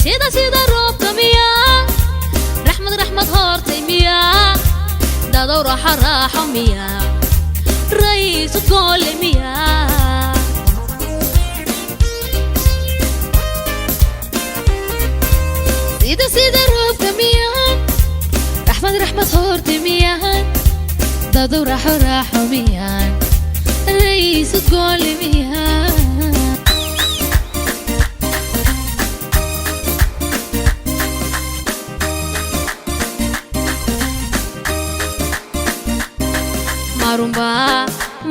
Sida sida roobka miyaa, raxmad raxmad hortay miyaa, dadow raaxo raaxo miyaa, rayisu goole miyaa. Sida sida roobka miyaa, raxmad raxmad hortay miyaa, dadow raaxo raaxo miyaa, rayisu goole miyaa. Marunba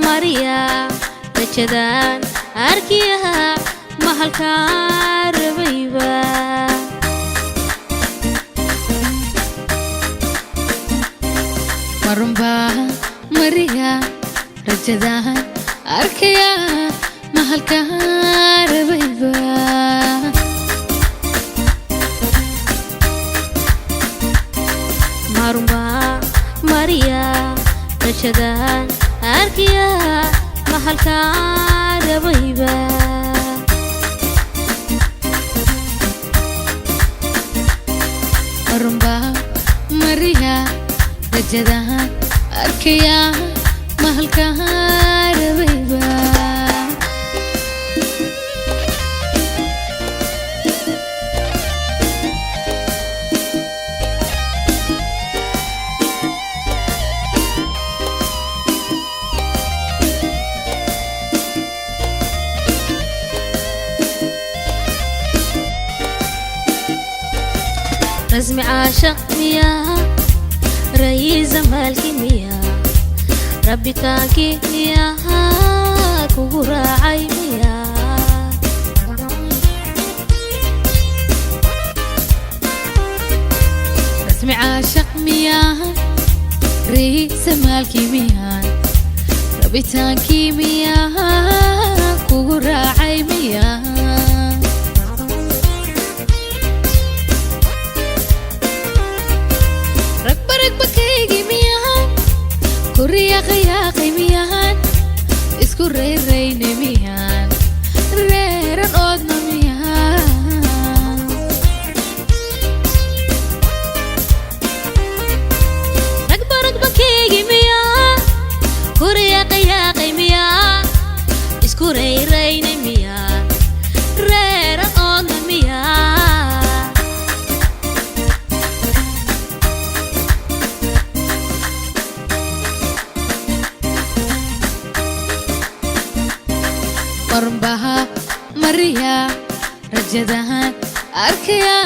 Maria, rajadan arkiyaha mahalkaa rabayba. Marunba Maria, rajadahan arkaya mahalkaa rabayba. Marunba Maria, rajadan arkiyaha mahalkaa rabayba. Marunba Maria, rajadahan arkaya mahalkaa rabayba. Rasmi caashaq miyaa, rayiisa maalki miyaa, rabbitaankii miyaa, kugu raacay miyaa. Rasmi caashaq miyaa, riisa maalkii miyaa, rabitaankii miyaa, kugu raacay miyaa. Ragba ragba kaygii miyaa, ku riyaaqayaaqay miyaan, isku rayrayne miyaan, reeran oodna miyaan. Ragba ragba keegi miyaa, ku riyaaqayaaqay miyaa, isku rayrayna miyaa, reeran oodna miyaa. Marunbaha Mariya, rajadahan arkaya